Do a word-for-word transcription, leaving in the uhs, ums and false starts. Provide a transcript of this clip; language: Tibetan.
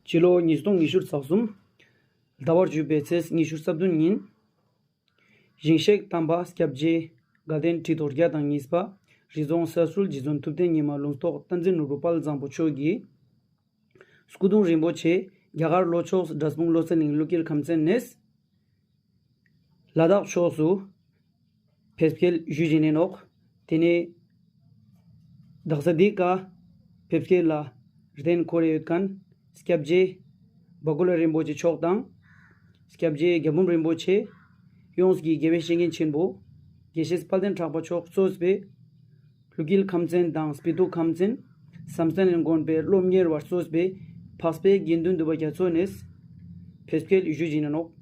སྤྱི་ལོ་ཉིས་སྟོང་ཉི་ཤུ་རྩ་གསུམ། ཟླ་བ་བཅུ་པའི་ཚེས་ཉི་ཤུ་རྩ་བདུན་ཉིན། ཞིང་གཤེགས་དམ་པ་སྐྱབས་རྗེ་དགའ་ལྡན་ཁྲི་དོ་བརྒྱ་དང་གཉིས་པ་རི་རྫོང་ས་སུལ་རྗེ་བཙུན་ཐུབ་བསྟན་ཉི་མ་ལུང་རྟོགས་བསྟན་འཛིན་ནོར་བུ་དཔལ་བཟང་པོ་མཆོག་གིས། སྐུ་གདུང་རིན་པོ་ཆེ་རྒྱ་གར་ལྷོ་ཕྱོགས་འབྲས་སྤུངས་བློ་གསལ་གླིང་ཀླུ་འཁྱིལ་ཁམས་ཚན་ནས། ལ་དྭགས་ཕྱོགས་སུ་ཕེབས་སྐྱེལ་ཞུ་བཞིན་ཡིན་ནོག། དེ་ནས་དག་ས་འདི་ཀ་ཕེབས་སྐྱེལ་ལ་རྟེན་འཁོར་ཡོད་མཁན་སྐྱབས་རྗེ་བ་ཀུ་ལ་རིན་པོ་ཆེ་མཆོག་དང་། སྐྱབས་རྗེ་རྒྱལ་འབུམ་རིན་པོ་ཆེ། ཡོངས་ཀྱི་དགེ་བའི་བཤེས་གཉེན་ཆེན་པོ། དགེ་བཤེས་དཔལ་ལྡན་གྲགས་པ་མཆོག་གཙོས་པའི་ཀླུ་འཁྱིལ་ཁམས་ཚན་དང་སྤི་ཏོག་ཁམས་ཚན། བསམ་གཏན་ལ་དགོན་པའི་སློབ་གཉེར་བ་གཙོས་པའི་འཕགས་པའི་དགེ་འདུན་འདུས་པ་རྒྱ་མཚོ་ནས་ཕེབས་སྐྱེལ་ཞུ་བཞིན་ཡིན་ནོག།